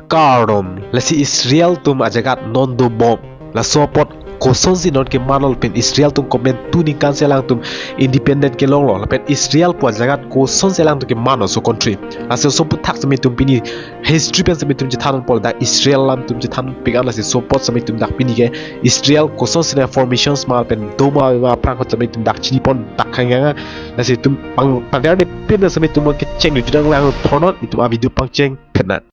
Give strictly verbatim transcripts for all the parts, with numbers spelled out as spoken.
Kardom, lasi Israel atum ajagat non dobom. Laso apot kosonsi non keman lo lapen Israel atum komantu ningkan si alangtum independent kelonglo. Lapen Israel pu ajagat kosonsi alangtum keman lo laso country. Lasi laso aphuthak sitame itum pini history pen sitame itum chethan ponpo, dak Israel alam itum chethan pik an, lasi laso apot sitame itum dak pini ke Israel kosonsi na formations ma pen doma ma aphrang ahut sitame itum dak chini pon dak khang yang. Lasi itum pang pagar de pin sitame itum kecheng di judang lang thonot itum a video pangcheng phenang.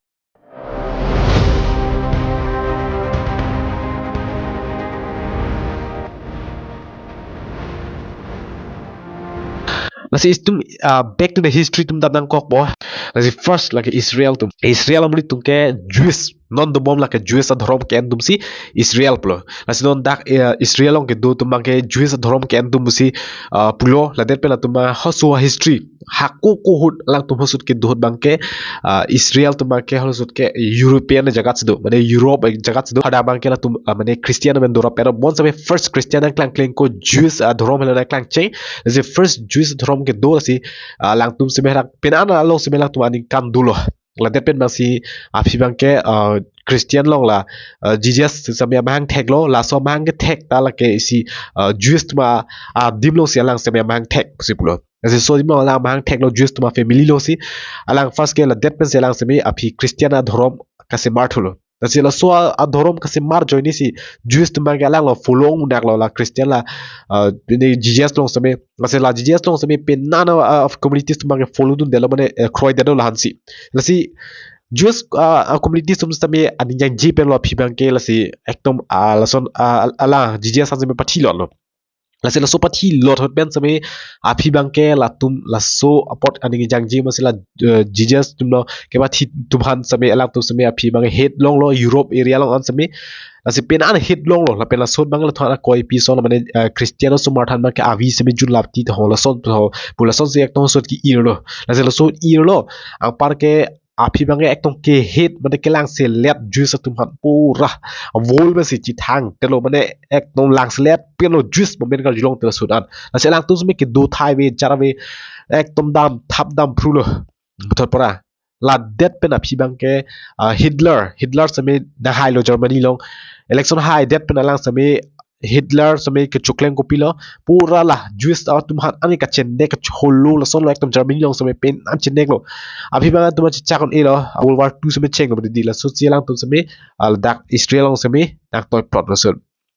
Lasi itum, ah, back to the history itum damnang kokpo. Lasi first lake Israel atum. Israel amonit atum ke Jewish, non dobom lake Jewish adhorom ke-en atum si Israel pulo. Lasi non dak, eh, Israel along kedo atum abang ke Jewish adhorom ke-en atum si, ah, pulo. Ladet pen latum abang halaso history hako ko ahut alangtum ahut kedo ahut abang ke, ah, Israel atum abang ke halaso ahut ke European ajagat si do, mane Europe ajagat si do. Hadak abang ke latum, ah, mane Christian amen dorap ero. Bonsitame first Christian nangklang kleng ko Jewish, ah, adhorom helo nangklangcheng. Lasi first Jewish adhorom kedo lasi, ah, alangtum sitame hadak pini an along sitame alangtum aningkan dolo. Ladet pen abang si aphi abang ke, ah, Christian along la, ah, Jesus sitame amahang theklo, laso amahang kethek ta lake isi, ah, Jewish atum adim along si alang sitame amahang thek pusi pulo. Lasi laso adim along alang amahang theklo, Jewish atum afamily along si. Alang first ke ladet pen si alang sitame aphi Christian adhorom kasemar thulo. Lasi laso a-, adhorom kasemar ajoine si Jewish atum abang ke alanglo follow ongdaklo la Christian la, ah, pini Jesus along sitame. Lasi la Jesus along sitame pini an, ah, communities atum abang ke follow dundelo mane, eh, kroidetlo lahansi. Lasi Jewish, ah, ah, communities atum sitame aning jangje pen lo aphi abang ke lasi ekdom, ah, lason, ah, ala Jesus aphan sitame pathilotlo. Lasi laso pathilot ahut pen sitame aphi abang ke latum laso apot aning jangje ma si la, eh, Jesus atum lo kepathi atum aphan sitame alangtum sitame aphi abang ke hate longlo Europe area along an sitame. Lasi pini an hate longlo lapen laso ahut abang latum an akoi pi ason mane, eh, Christian osomar than abang ke avi sitame junlap ti ho lason ho pu lason si ekdom ahut ke-irlo. Lasi laso irlo anpar ke aphi abang ke ekdom ke-hate mane kelangselet Jewish atum aphan pura wall pensi chethangtelo mane ekdom langselet penlo Jewish momen karjulongtelo laso ahut an. Lasi alangtum sitame kedo thai ave jar ave ekdom damthap damphrulo. Puthot pura. Ladet pen aphi abang ke, ah, Hitler, Hitler sitame nanghailo Germany along. Election haidet pen alang sitame Hitler sitame kechokleng kopilo, pura la Jewish atum aphan ani kachenek kacholo lasonlo ekdom Germany along sitame pini an cheneklo. Aphi abang atum chechak un-elo, World War two sitame chenglo dei, laso si alangtum sitame, ah, ladak Israel along sitame nangtoi plotlo laso.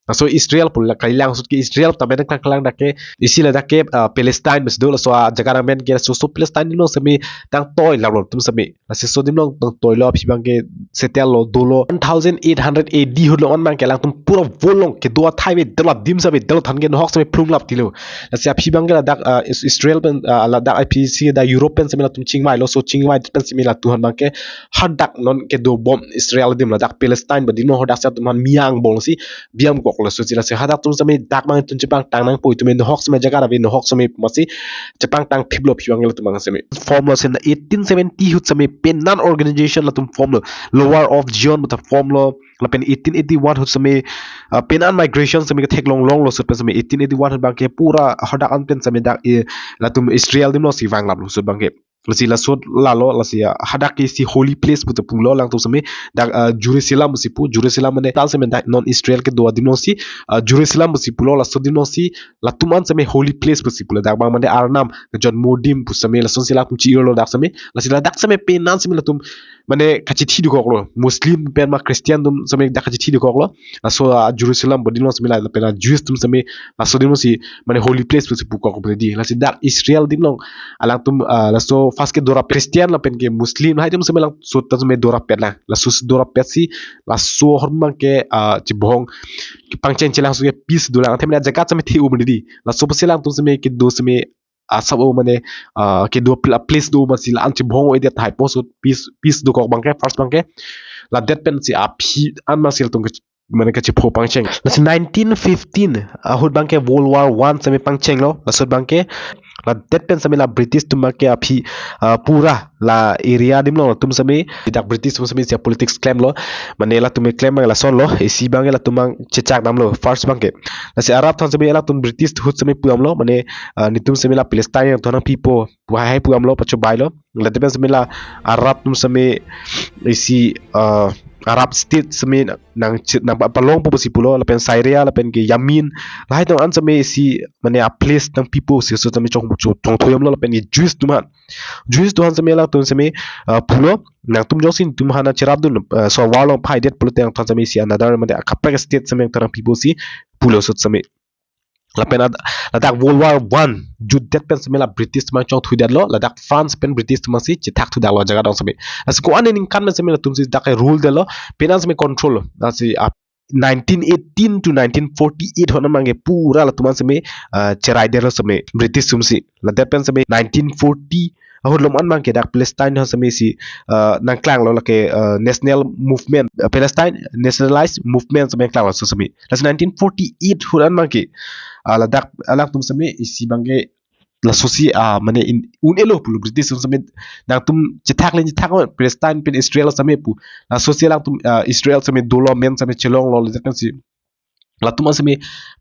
Laso Israel pu la kalilang ahut ke Israel tame nangklang klang dak ke isi ladak ke, ah, Palestine ma si do laso ajaga amen ke laso, laso Palestine adim along sitame nangtoi laplo latum sitame. Lasi laso adim along nangtoilo aphi abang ke settle lo dolo. One thousand eight hundred A D ahut along an abang ke alangtum pura wall along kedo athai avedetlo, adim sitame avedetlo, than ke nohok sitame phlunglap tilo. Lasi aphi abang ke ladak, ah, Is-, Israel pen, ah, ladak aphi si dak Europe pen sitame latum chingvailo, laso chingvai pen sitame latum aphan abang ke hadak non kedobom Israel adim ladak Palestine adim along hadak si atum aphan miang bol si biam koklo laso si. Lasi hadak atum sitame dak abang itum chepangtang nangpo, itum nohok sitame jaga ave, nohok sitame ma si chepangtang thiplo aphi abang latum abang sitame. Formlo si eighteen seventy ahut sitame pini an organization latum formlo, Lower of Zion pu ta formlo. Lapen eighteen eighty-one ahut sitame, ah, pini an migration sitame ketheklong longlo laso ahut pen sitame eighteen eighty-one ahut abang ke pura hadak an pen sitame dak, eh, latum Israel adim along si vanglaplo laso ahut abang ke. Lasi laso ahut lalo, lasi, ah, hadak ke isi holy place pu ta pulo alangtum sitame, dak, ah, Jerusalem pusi pu, Jerusalem mane tal sitame dak non Israel kedo adim along si, ah, Jerusalem pusi pulo, laso adim along si latum an sitame holy place pusi pulo, dak abang mane Arnam, John Modim pu sitame, lason si latum chi-irlo dak sitame. Lasi ladak sitame pini an sitame latum mane kachithi dokoklo, Muslim pen ma Christian atum sitame dak kachithi dokoklo. Laso, ah, Jerusalem pu adim along sitame la, lapen la Jewish atum sitame laso adim along si mane holy place pusi pukok pu dei. Lasi dak Israel adim along alangtum, ah, laso first ke dorap Christian lapen ke Muslim, lahai atum sitame laso ahut ta sitame dorap pet lang. Laso si dorap pet si laso ahormu abang ke, ah, chibong kepangcheng chelang ahut ke peace dolang. Athema jaga sitame the-o ma dei. Laso pusi alangtum sitame kedo sitame asap o mane, ah, kedo pla-, place do ma si la-an chibong o idet hai post peace, peace dokok abang ke, first abang ke. Ladet pen si aphi an abang si latum ke, mane kachipho pangcheng. Lasi nineteen fifteen ahut abang ke World War One sitame pangchenglo, laso ahut abang ke. Ladet pen seme la British atum abangke aphi, ah, pura la area adim along atum seme, dak British atum seme isi politics klemlo, mane latum keklem abang lasonlo, isi abangke latum abang chechak damlo, first abangke. Lasi Arab atum seme latum British ahut seme pu damlo, mane, ah, netum seme la Palestine nangthan nangpipo pu hai hai pu damlo, pachobailo. Ladet pen seme la Arab atum seme isi, ah, Arab state seme nang, nang pa-, palongpo pusi pulo, lapen Syria, lapen ke Yemen, lahai atum an seme isi, mane a place nangpipo pusi laso seme chong, chong, chongthu damlo, lapen ke Jewish atum aphan. Jewish atum aphan seme latum seme, ah, pulo, nangtum jongsi netum aphan nangcherapdun, ah, laso war along phaidet pulote nangthan seme isi another, mane kaprek state seme nangthan nangpipo pusi pulo laso seme. Lapen ad-, ladak World War One jutdet pen seme la British atum abang chongthuidetlo, ladak France pen British atum abangsi chethak thudaklo jaga dong seme. Lasi ko-an aningkan pen seme latumsi dak ke rule detlo, penang seme control lo. Lasi, ah, nineteen eighteen to nineteen forty-eight ahut abangke pura latum an seme, ah, cheraidetlo seme British atumsi. Ladet pen seme nineteen forty ahut along an abangke dak Palestine ahut seme isi, ah, nangklanglo, lake, ah, national movement, ah, Palestine nationalized movement seme nangklanglo laso seme. Lasi nineteen forty-eight ahut an abangke, ah, ladak alangtum seme isi abangke lasosi, ah, mane in, un-elo pulo British atum seme, nangtum chethak le chethak non, Palestine pen Israel seme pu. Lasosi alangtum, ah, Israel seme dolo, men seme chelonglo, ladet pensi latum an seme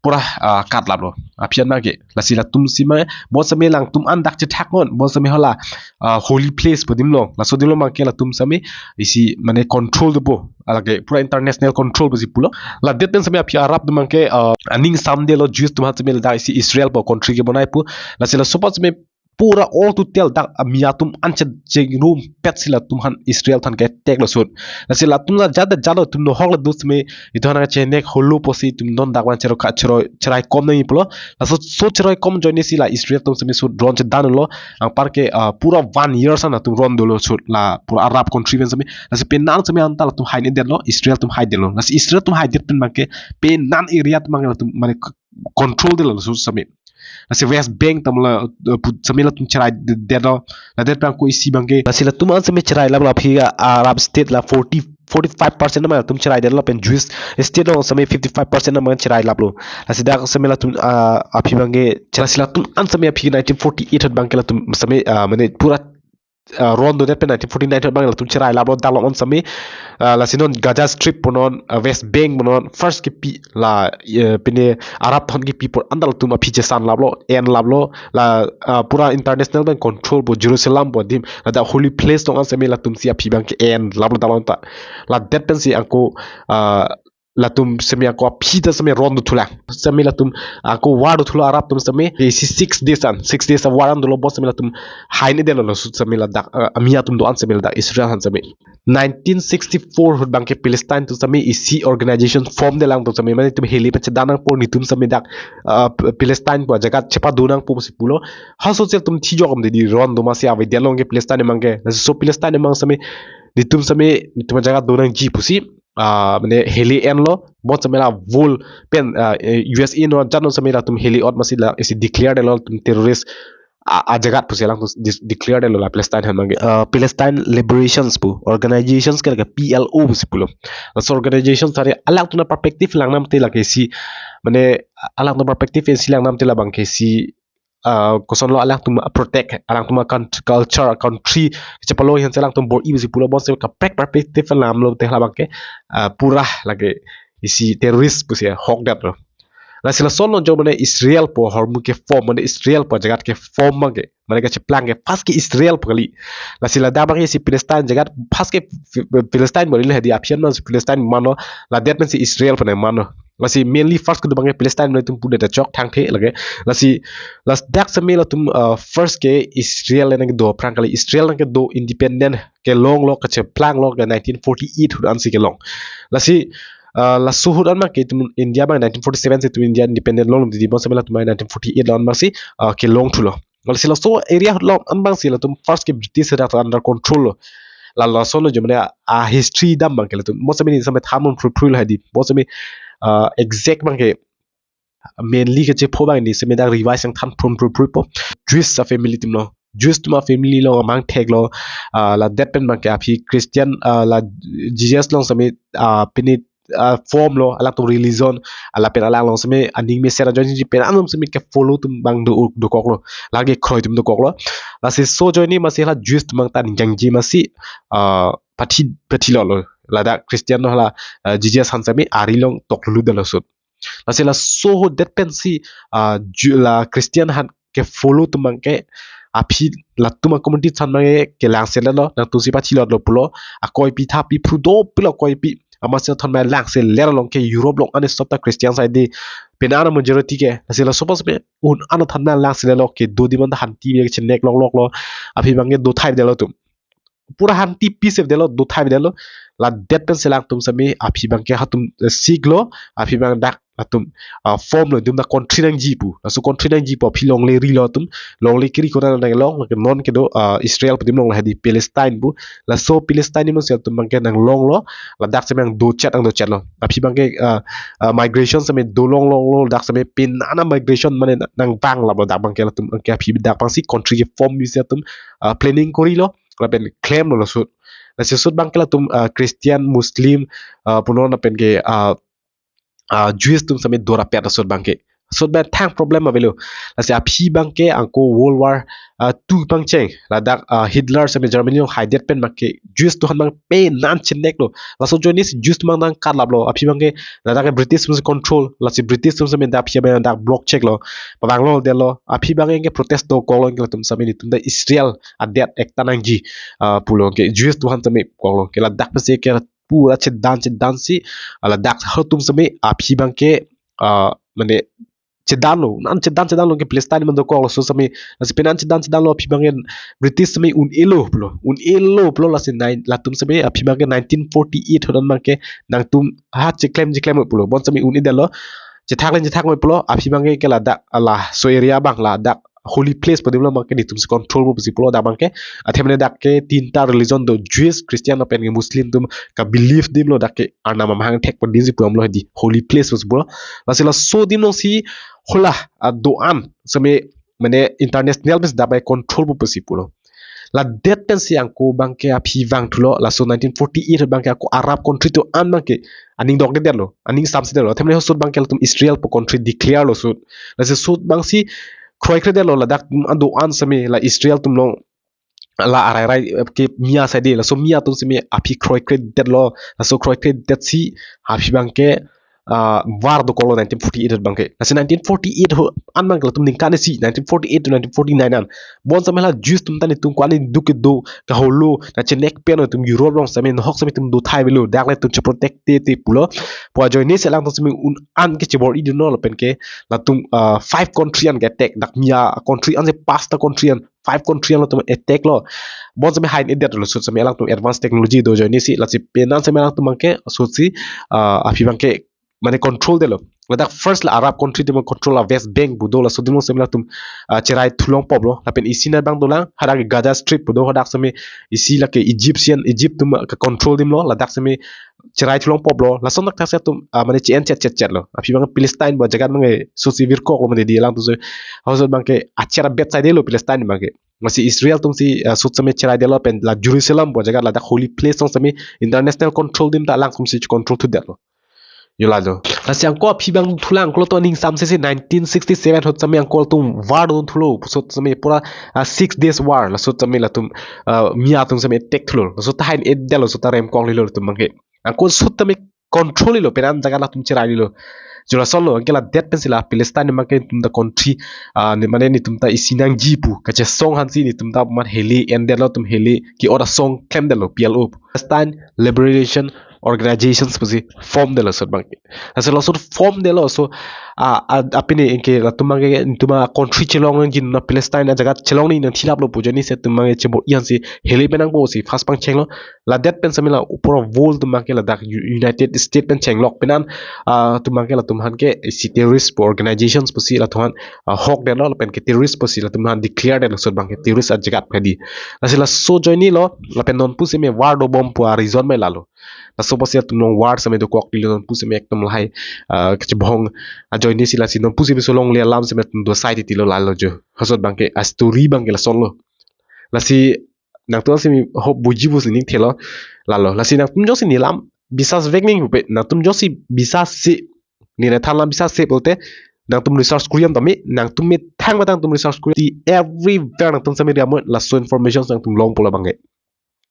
pura, ah, katlaplo. Aphi an abangke. Lasi latum seme, bon seme alangtum an dak chethak non, bon seme hala, ah, holy place pu adim along. Laso adim along abangke latum seme isi mane control dopo. Lake pura international control pusi pulo. Ladet pen seme aphi Arab atum abangke, ah, aning samdetlo Jewish atum aphan seme ladak isi Israel pu country kebonai pu. Lasi laso apot seme pura all total dak Arab atum an che-, chengrumpetsi latum aphan Israel aphan ke-attack lo sut. Lasi latum la jada jalo atum nohok le dus me itum aphan chenek holo pusi itum non dak abang cheroi ka-, cheroi, cheraikom nangji pulo. Laso so cheraikom ajoinesi la Israel atum seme sut ron chedanlo. Anparke, ah, pura one year an latum ron dolo sut la pura Arab country pen seme. Lasi penang seme anta latum hainedetlo, Israel atum haidetlo. Lasi Israel atum haidet pen abangke penang area atum abang latum mane control detlo laso seme. Lasi West Bank atum la, eh, pu-, seme latum cherai de-, detlo. Ladet pen ko isi abangke. Lasi latum an seme cherailaplo aphi, ah, Arab state la forty, forty-five percent abang latum cheraidetlo, pen Jewish state along seme fifty-five percent abang cherailaplo. Lasi dak seme latum, ah, aphi abangke, lasi latum an seme aphi nineteen forty-eight ahut abangke latum seme, ah, mane pura, ah, ron dodet pen nineteen forty-nine ahut abang latum cherailaplo dak along an seme, ah, lasi non Gaza Strip punon, ah, West Bank punon, first kepi la, eh, pine Arab atum kepi apor anta latum aphi chesanlaplo, enlaplo, la, ah, pura international pen control pu Jerusalem pu adim, ladak holy place along an seme latumsi aphi abangke enlaplo dak along ta. Ladet pensi ako, ah, latum seme ako aphi ta seme ron dothulang. Seme latum ako war dothulo Arab atum seme, isi six days an, six days a war an dolo, bon seme latum hainedetlo laso seme ladak, ah, Arab atum do-an seme ladak Israel aphan seme. Nineteen sixty-four ahut abangke Palestine atum seme isi organization form detlang atum seme, mane itum heli pen chedan nangpo, netum seme dak, ah, P-, Palestine pu ajaga chepado nangpo pusi pulo. Halaso si latum thijok amde di ron do masi avedetlo ke Palestine atum abangke. Laso Palestine atum abang seme netum seme netum ajaga do nangji pusi, ah, mane heli enlo, bon seme la world pen, ah, eh, U S A non jan non seme latum heli ot masi la isi declare detlo latum terrorist, ah, ajaga pusi alangtum dis-, declare detlo la Palestine aphan abangke. Ah, Palestine Liberations pu organizations ke lake P L O pusi pulo. Laso organizations hari alangtum a-perspective langnamte lake isi, mane alangtum a-perspective isi langnamte la abangke isi, ah, kosonlo alangtum protect, alangtum a-cult-, culture, country, kachepalong aphansi alangtum bor-i pusi pulo, bon seme kaprek perspective lamlo te hala abangke, ah, pura lake isi terrorist pusi hokdetlo. Lasi lason lo jo mane Israel pu ahormu ke-form, mane Israel pu ajaga ke-form abangke, mane kacheplang ke first ke Israel pu kali. Lasi ladak abangke isi Palestine ajaga first ke Fi-, Palestine bor-i le hadi aphi an abang si Palestine mano, ladet pensi Israel pu nangmano. Lasi mainly first kedo abangke Palestine mane itum pudet chok thangthe lake. Lasi ladak seme latum, ah, first ke Israel nangkedo aphrang kali, Israel nangkedo independent kelonglo, kacheplanglo ke nineteen forty-eight ahut ansi kelong. Lasi, ah, laso ahut an abangke itum India abang nineteen forty-seven si itum India independent longlo di, bon seme latum nineteen forty-eight along an abangsi, ah, kelong thulo. Lasi laso area ahut along an abangsi latum first ke British hadak under control lo. La lason lo jo mane a-history dam abangke latum. Bon seme ni seme than pon phrui phrui lo hadi. Bon seme, ah, exact abangke mainly kachepho abang ni seme dak revise nangthan pon phrui phrui po. Jewish a-family atum lo. Jewish atum a-family along amang theklo. Ah, ladet pen abangke aphi Christian, ah, la Jesus along seme, ah, pine ah, form lo, alangtum religion, lapen alang along seme aning mesen ajoinesi pen atum seme ke-follow atum abang do, dokoklo, lake kroi atum dokoklo. Lasi laso ajoine masi hala Jews atum abang ta ningjangji masi, ah, pathi, pathilotlo. Ladak Christian lo hala, ah, Jesus aphan seme ari along toklulutdetlo sut. Lasi laso ahut det pensi, ah, Jew, la Christian aphan ke-follow atum abangke aphi latum a-community aphan abangke kelangseletlo, nangtumsi pathilotlo pulo, akoipi thappi phru dopiklo akoipi. Amatsi athon abang langselet along ke Europe along ani sop ta Christian side di, pen an majority ke. Lasi laso pas pen un an athon abang langseletlo, kedo adim anta hanti bi chenek lokloklo. Aphi abangke do thaivedetlo atum. Pura hanti peace avedetlo, do thaivedetlo. La det pensi alangtum seme aphi abangke hatum, eh, siklo, aphi abang dak latum, ah, form lo, itum dak country nangji pu. Laso country nangji pu aphi longle rilo atum, longle kiri kona nanglong, lake non kedo, ah, Israel pu adim along, la hedi Palestine pu. Laso Palestine amonit si atum abangke nanglonglo, ladak seme nangdochet, nangdochetlo. Aphi abangke, ah, ah, migration seme dolonglonglo, dak seme pen an a-migration mane nangvanglaplo dak abangke, latum abangke aphi dak abangsi country ke-form bisi atum, ah, planning korilo, lapen klemlo laso ahut. Lasi laso ahut abangke latum, ah, Christian, Muslim, ah, punon lapen ke, ah, ah, Jewish atum seme dorapet laso ahut abangke. Laso ahut abang thang problem avelo. Lasi aphi abangke anke World War, ah, two pangcheng, ladak, ah, Hitler seme Germany along haidet pen abangke Jews atum aphan abang pen an cheneklo. Laso ajoinesi Jews atum abang nangkatlaplo. Aphi abangke ladak ke British atum control. Lasi British atum seme dak aphi abang dak block cheklo, pavanglo detlo. Aphi abangke protest dokoklo, anke latum seme netum ta Israel adet ekta nangji, ah, pulo, anke Jews atum aphan seme koklo. Anke ladak pensi ke pura chedan chedansi, ah, ladak atum seme aphi abangke, ah, mane chedanlo, an chedan chedanlo, anke Palestine amonit dokoklo, laso seme, lasi pen an chedan chedanlo, aphi abangke British seme un-elo pulo, un-elo pulo. Lasi nine, latum seme aphi abangke nineteen forty-eight ahut an abangke nangtum ha cheklem cheklem pulo, bon seme un-edetlo, chethakle chethakle pulo. Aphi abangke ke ladak, ah, laso area abang ladak holy place pu adim along abangke netumsi controlpo pusi pulo dak abangke. Athe mane dak ke tinta religion do, Jewish, Christian lapen ke Muslim atum ka-belief adim lo, dak ke Arnam amahang thekpo adim si pulo, hedi holy place pusi pulo. Lasi laso adim alongsi hala, ah, do-an seme mane international pensi dak abang controlpo pusi pulo. La det pensi anke abangke aphi vangthulo, laso nineteen forty-eight abangke anke Arab country do-an abangke aning dokdedetlo, aning samsedetlo. Athe mane laso ahut abangke latum Israel pu country declarelo laso ahut. Lasi laso ahut abangsi kroikredetlo, ladak an do-an seme la Israel atum along, la arai arai, eh, ke Mia side, laso Mia atum seme aphi kroikredetlo. Laso kroikredetsi aphi abangke, ah, war dokoklo nineteen forty-eight ahut abangke. Lasi nineteen forty-eight ahut an abangke latum ningkan isi, nineteen forty-eight to nineteen forty-nine an, bon seme la Jews atum ta netum ko-an duk kedo kaholo nangchenek pen atum Europe along seme nahok seme netum do thaivelo, dak le netum cheprotect te te pulo. Pu ajoinesi alangtum seme un an ke chebor-idunlo, lapen ke latum, ah, five country an ke attack, dak Mia country an si pasta country an, five country an latum attacklo. Bon seme hai-edetlo, laso ahut seme alangtum advanced technology do ajoinesi, lasi pen an seme alangtum abangke laso ahutsi, ah, aphi abangke mane controldetlo. Ladak first la Arab country atum control la West Bank pu do, laso adim along seme latum, ah, cherai thulong poplo. Lapen isi nat abang dolang, hadak Gaza Strip pu do, hadak seme isi lake Egyptian, Egypt atum ka-control adim lo, ladak seme cherai thulong poplo. Lason thakthak si atum, ah, mane che-en chet chet chetlo. Aphi abang Palestine pu ajaga abangke laso ahutsi virkoklo mane hedi alangtum si. Laso ahut abangke acher abet saidelo Palestine abangke. Lasi Israel atum si, ah, laso ahut seme cheraidetlo, lapen la Jerusalem pu ajaga ladak holy place along seme international control adim ta alangtum si control thudetlo. Yo lalo. Lasi anke aphi vangthulang, anke latum aning samse si nineteen sixty-seven ahut seme anke latum war dunthulo, laso ahut seme pura, ah, six days war, laso ahut seme latum, ah, Mia atum seme attack thulo, laso ahut ta hai-edetlo, laso ahut ta remkoklelo latum abangke. Anke laso ahut seme control-elo, pen an jaga latum cherailelo. Jo lasonlo, anke la det pensi la Palestine abangke netum ta country, ah, ne mane netum ta isi nangji pu kachesong aphansi netum ta mat hele endetlo, latum hele ke-ot asong klemdetlo, P L O, Palestine Liberation Organizations pusi form detlo laso ahut abangke. Laso laso ahut form detlo, laso, ah, ah, apini anke latum abangke netum a-country chelong nangji, na Palestine ajaga chelong nangji nangthilaplo pu ajoinesi netum abangke chebor-i aphansi hele pen nangpo pusi first pangchenglo. La det pen seme la upor world atum abangke ladak U-, United States pen chenglok pen an, ah, atum abangke latum aphan ke isi terrorist pu organizations pusi latum aphan, ah, hokdetlo, lapen ke terrorist pusi latum aphan declare detlo, laso ahut abangke terrorist ajaga hedi. Lasi laso ajoinelo, lapen nonpu seme war dobom pu a-reason me lalo. Laso apotsi atum along war seme dokoklelo, nonpu seme ekdom lahai, ah, kachebong ajoinesi, lasi nonpu seme laso alongle alam seme atum do sai titilo lalo jo. Laso ahut abangke a-story abangke lasonlo. Lasi nangtum seme hope buji pusi ning thelo lalo. Lasi nangtum jongsi nelam bisas vek ning pupe, nangtum jongsi bisas si, neli than alam bisas si pulote, nangtum research kuri-an tame, nangtum methang methang nangtum research kuri, everywhere nangtum sitame riamoi laso information nangtum longpo labang ke.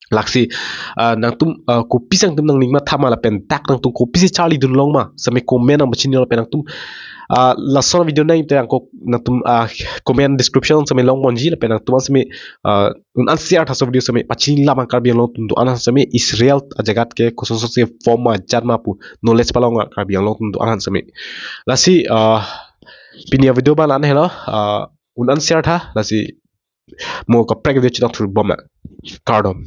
Lasi, ah, nangtum, ah, kopisi nangtum nangning matha ma lapen dak nangtum kopisi charlidun long ma sitame comment nangpachini lapen nangtum, ah, laso video nangte angko nangtum, ah, comment description sitame longponji lapen nangtum sitame, ah, un-an share tha laso video sitame pachini lam an Karbi Anglong atum do-an sitame Israel ajagat ke kosonsi form ma jat ma pu knowledge palong Karbi Anglong atum do-an sitame. Lasi, ah, pini avideo abang la-an helo, ah, un-an share tha, lasi mo kaprek video chidok thur bom na. Kardom.